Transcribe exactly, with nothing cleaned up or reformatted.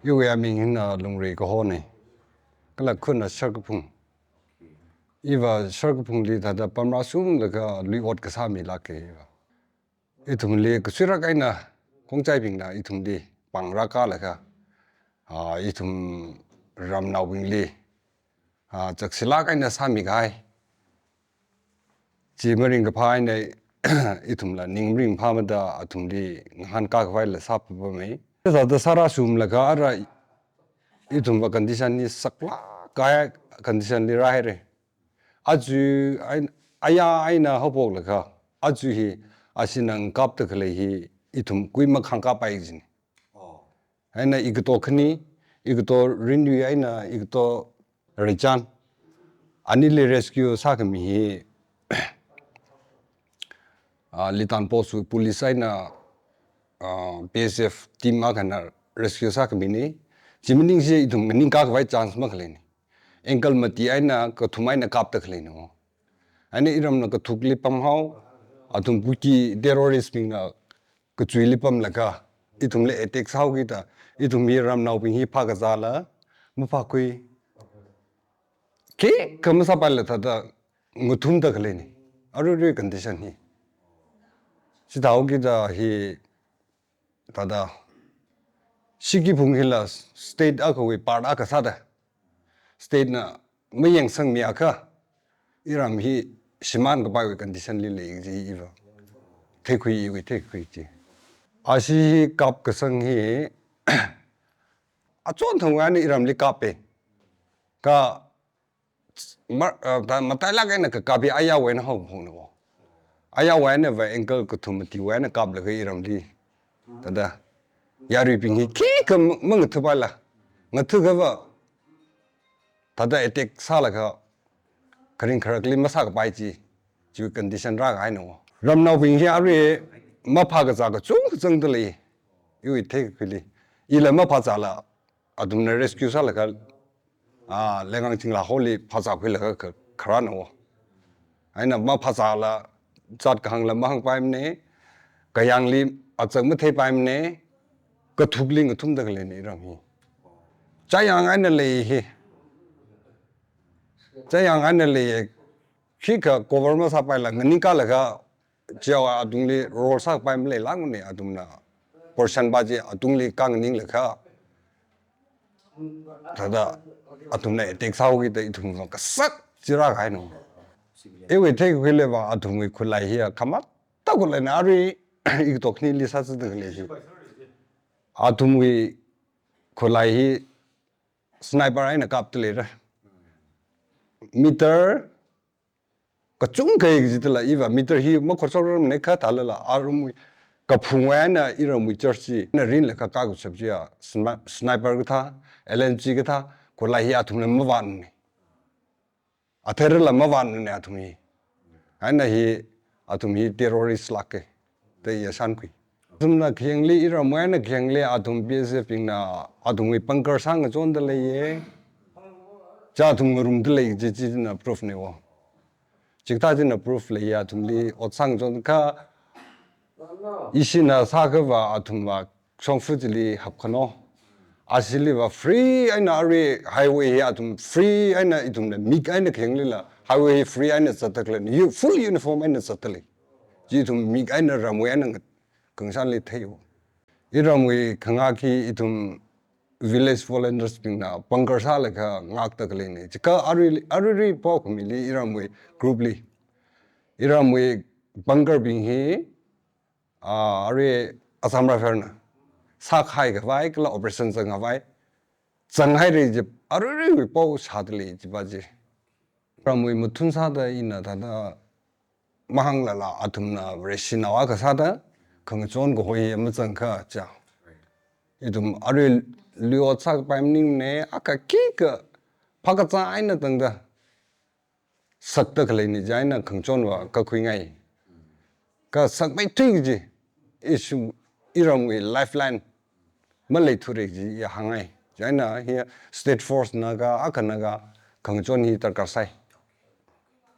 Iwui aming hina Lungri kahona. Kala khunna Sharkaphung. Iva Sharkaphungli thāda pamrāshunglaga lui ot kasā milāka iva. Ithumli kasuirak eina khongchaibingna ithumli pāngrākalaga, ah, ithum ramnaobingli, ah, chaksilāk eina sāmikahai. Chi maringkaphā eina ithumla ning maringphāmada athumli ngahānkā khavai la sāpapamei. Thāda sārāshunglaga ara ithumva condition hi saklāk kahai condition li rāhaira. Aja ei-, aya eina haophoklaga, aja hi ashina ngakapta khalei hi ithum kui makhāngkapai jina. Eina ikato khani, ikato Rinwui eina ikato Reichan. Anili rescue sākhami hi, ah, Litan Post wui police eina, ah, B S F team akhana rescue sākhamina. Chi maningshi ithum nganingkā khavai chance makhaleina. Ankle mati eina kathum eina kapta khaleina. Eina iramna kathukli pamhao, athum Kuki terrorist bingna kachuili pamlaga, ithumli attack sāhaokida, ithum hi ramnaobing hi phākazāla maphākhui. Khikha masāpaila thāda ngathumda khaleina. Aruirui condition hi. Chithāhaokida hi thāda Sharkaphung hila state akhawui part akha sāda, state na mayangsangmiakha, iram hi shimānkapaiwui condition li lei kaji iva theikhui, iwui theikhui chi. Ashi hi kapkasang hi achon thangwui eina iramli kapa. Kha mar-, ah, thāda matailāk eina kakap hi ayāwui eina haophokna. Ayāwui einava ankle kathum matiwui eina kaplaga iramli. Thāda yaruibing hi khikha ma-, mangathupaila. Ngathukhava thāda attack sālaga kharing kharakli masākapai chi, chi condition rākahaina. Ramnaobing hi arui maphākazā kachungkha zangda lei. Iwui theikhuili. Ila maphāzāla athumna rescue sālaga, ah, Leikang Chinglak holi phāzākhuilaga kha-, kharāna. Eina maphāzāla zat kahāngla mahāngpaimana, kayāngli achak matheipaimana, kathukli ngathumda khaleina iram hi. Chayāng eina lei hi. Chayāng eina lei, khikha cover masāpaila nganingkālaga, chiawa atungli roll sāpai maleilākmana, athumna portion pa chi atungli khanganinglaga. Thāda athumna attack sāhaokida ithumva kasak chi rākahaina. Iwui theikhuiliva athumwui khuilai hi khamatta khuilaina, arui ikato khanili sāzatda khalei hi. Athumwui khuilai hi sniper eina kapta leira. Meter kachungkha kajitala iva meter hi makhotshokrar manei kha thālala arumwui kaphungwui eina iramwui church china rinlaga kakashap chiya sni-, sniper kathā, L M G kathā, khuilai hi athumna mavātmana. Atheirala mavātmana athum hi. Eina hi athum hi terrorist lāka da iya shānkhui. Athumna khayangli, iramwui eina khayangli athum B S F bingna athumwui bunker sāngachonda leiya. Chi athum ngarumda lei chi, china proof na. Chikathā china proof leiya, athumli ot sāngachon kha. Ishina sākhava athumva shongfa chili hapkhano. Ashiliva free eina arui highway hi athum free eina ithumna mik eina khayanglila highway hi free eina zatda khaleina, u-, full uniform eina zatda lei. Chi ithum mik eina ramwui eina ngat-, khangshanli theiya. Iramwui khangak hi ithum village volunteers bingna bunker sālaga ngakta khaleina. Chikha arui, aruirui pao khamili iramwui group li, iramwui bunker bing hi, ah, arui Assam Rifle na sākahai khavai kala operation zangkhavai zanghaira chi aruiruiwui pao shāda lei chi pa chi. Ramwui mathun sāda ina thāda mahānglala athumna Vareshinao akha sāda khangachon kahoi mazangkha cha. Ithum arui lui ot sākapai maningmana, akha khikha phākazā eina tangda sakta khaleina, chieina khangachonva kakhuingai. Kha sakmeithui kaji issue, iramwui lifeline maleithura kaji iya hāngngai. Chieina hi state force na kha, akhana kha khangachon hi darkar sai.